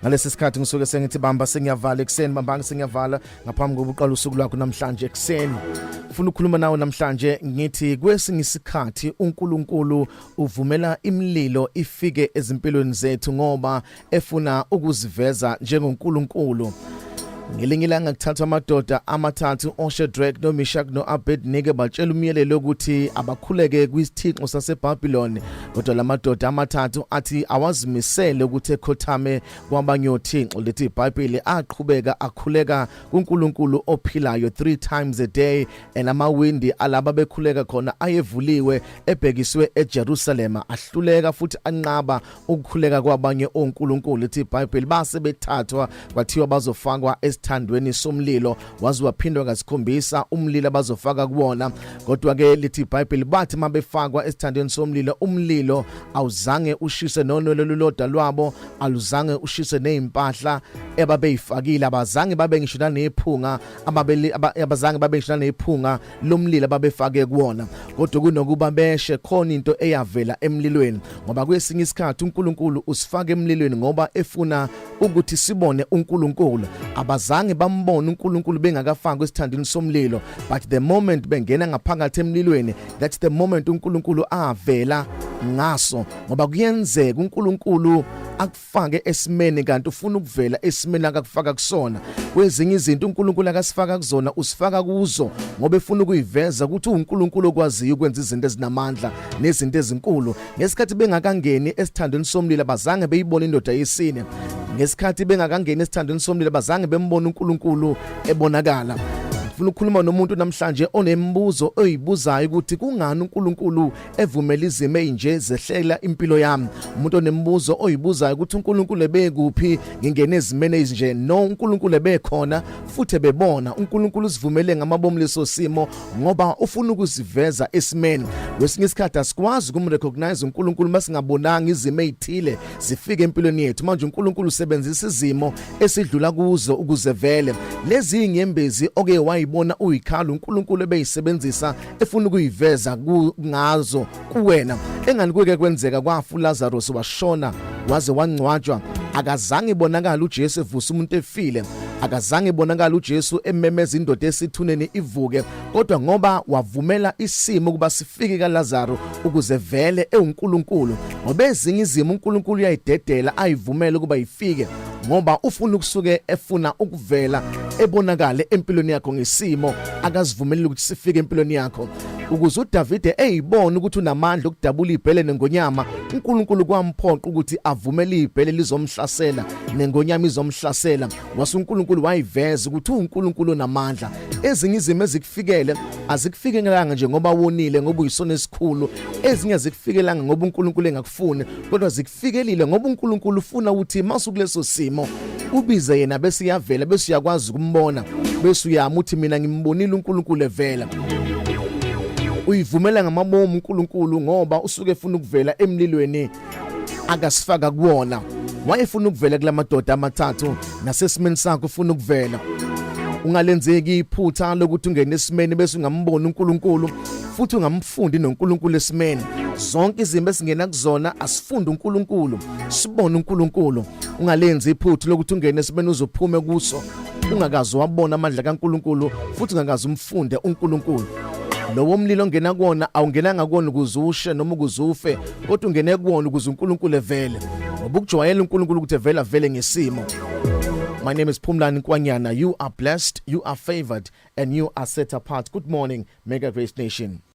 Ngalesi sikhathi ngisuke sengithi bamba sengiyavala ekuseni, bamba sengiyavala ngaphambi kokuba uqale usuku lwakho namhlanje ekuseni. Ufuna ukukhuluma nawe namhlanje, ngithi kwesinye isikhathi uNkulunkulu uvumela imililo ifike ezimpilweni zethu ngoba efuna ukuziveza njengoNkulunkulu. Ngelinye ilanga kuthathwa amadoda amathathu, oShadrach noMeshach noAbednego, batshela umyalelo ukuthi abakhuleke kwisithixo saseBabylon, kodwa lamadoda amathathu athi awazimisele ukuthi ekhothame kwabanye othixo. Lithi iBhayibheli aqhubeka akhuleka kuNkulunkulu ophilayo 3 times a day, and amawindi alaba bekhuleka khona ayevuliwe ebhekiswe eJerusalem. Ahluleka futhi anqaba ukukhuleka kwabanye onkulunkulu. Lithi iBhayibheli base bethathwa kwathiwa bazofakwa esithandweni somlilo, waze waphindwa kasikhombisa umlilo abazofaka kuwona. Kodwa ke lithi iBhayibheli bathi mabefakwa esithandweni somlilo, umlilo awuzange ushise nonwele lulodwa lwabo, aluzange ushise nezimpahla ebabeyifakile, abazange babe ngisho nanephunga ababeli, abazange babe ngisho nanephunga lomlilo ababefake kuwona. Kodwa kunokuba beshe, khona into eyavela emlilweni, ngoba kwesinye isikhathi uNkulunkulu usifaka emlilweni ngoba efuna ukuthi sibone uNkulunkulu. Abazange bambone uNkulunkulu bengakafakwa esithandweni somlilo, but the moment bengena ngaphakathi emlilweni, that's the moment uNkulunkulu avela ngaso, ngoba kuyenzeka uNkulunkulu akufake esimeni kanti ufuna ukuvela esimeni akakufaka kusona. Kwezinye izinto uNkulunkulu akasifaka kuzona, usifaka kuzo ngoba efuna ukuyiveza ukuthi uNkulunkulu okwaziyo ukwenza izinto ezinamandla nezinto ezinkulu. Ngesikhathi bengakangeni esithandweni somlilo, abazange beyibone indoda yesine. Ngesikhathi bengakangeni esithandweni somlilo, abazange bembone uNkulunkulu ebonakala. Ngifuna ukukhuluma nomuntu namhlanje onemibuzo oyibuzayo ukuthi kungani uNkulunkulu evumela izimo ezinje zehlela impilo yami, umuntu onemibuzo oyibuzayo ukuthi uNkulunkulu ebekuphi ngingene ezimeni ezinje. No, uNkulunkulu ebekhona futhi ebebona. uNkulunkulu usivumele ngamabomu leso simo ngoba ufuna ukuziveza esimeni. Kwesinye isikhathi asikwazi ukumrecognize uNkulunkulu masingabonanga izimo ezithile zifike empilweni yethu. Manje uNkulunkulu usebenzisa izimo esidlula kuzo ukuze vele lezi inyembezi oke wayibona uyikhala, uNkulunkulu ebeyisebenzisa efuna ukuyiveza ngazo kuwena. Engani kuke kwenzeka kwafa uLazarus, washona waze wangcwatshwa, akazange ibonakala uJesu evusa umuntu efile, akazange ibonakala uJesu ememeza indoda esithuneni ivuke, kodwa ngoba wavumela isimo ukuba sifike kaLazaro ukuze vele ewuNkulunkulu. Ngoba ezinye izimo uNkulunkulu uyayidedela ayivumele ukuba ifike ngoba ufuna ukusuke efuna ukuvela ebonakale empilweni yakho ngesimo akazivumelile ukuthi sifike empilweni yakho. Ukuze uDavide eyibona ukuthi unamandla okudabula ibhele nengonyama, uNkulunkulu kwamphoqa ukuthi avumele ibhele lizomhlasela nengonyama izomhlasela, wase uNkulunkulu wayiveza ukuthi uNkulunkulu onamandla. Ezinye izimo ezikufikele azikufikelanga nje ngoba wonile, ngoba uyisona esikhulu. Ezinye azikufikelanga ngoba uNkulunkulu engakufuni, kodwa zikufikelile ngoba uNkulunkulu ufuna ukuthi masukuleso simo ubize yena, bese iyavela, bese uyakwazi ukumbona, bese uyama uthi mina ngimbonile uNkulunkulu evela. Uyivumela ngamabomu uNkulunkulu ngoba usuke efuna ukuvela emlilweni akasifaka kuwona. Wayefuna ukuvela kulamadoda amathathu, nasesimeni sakho ufuna ukuvela. Ungalenzeki iphutha lokuthi ungene esimeni bese ungamboni uNkulunkulu futhi ungamfundi noNkulunkulu esimeni. Zonke izimo esingena kuzona asifunde uNkulunkulu, sibone uNkulunkulu. Ungalenzi iphutha lokuthi ungene esimeni uzophume kuso ungakazi wabona amandla kaNkulunkulu futhi ungakazi umfunde uNkulunkulu. Lowo mlilo ongena kuwona, awungenanga kuwona ukuze ushe noma ukuze ufe, kodwa ungene kuwona ukuze uNkulunkulu evele, ngoba ukujwayela uNkulunkulu ukuthi evela vele ngesimo. My name is Phumlani Nkwanyana. You are blessed, you are favored, and you are set apart. Good morning, Mega Grace Nation.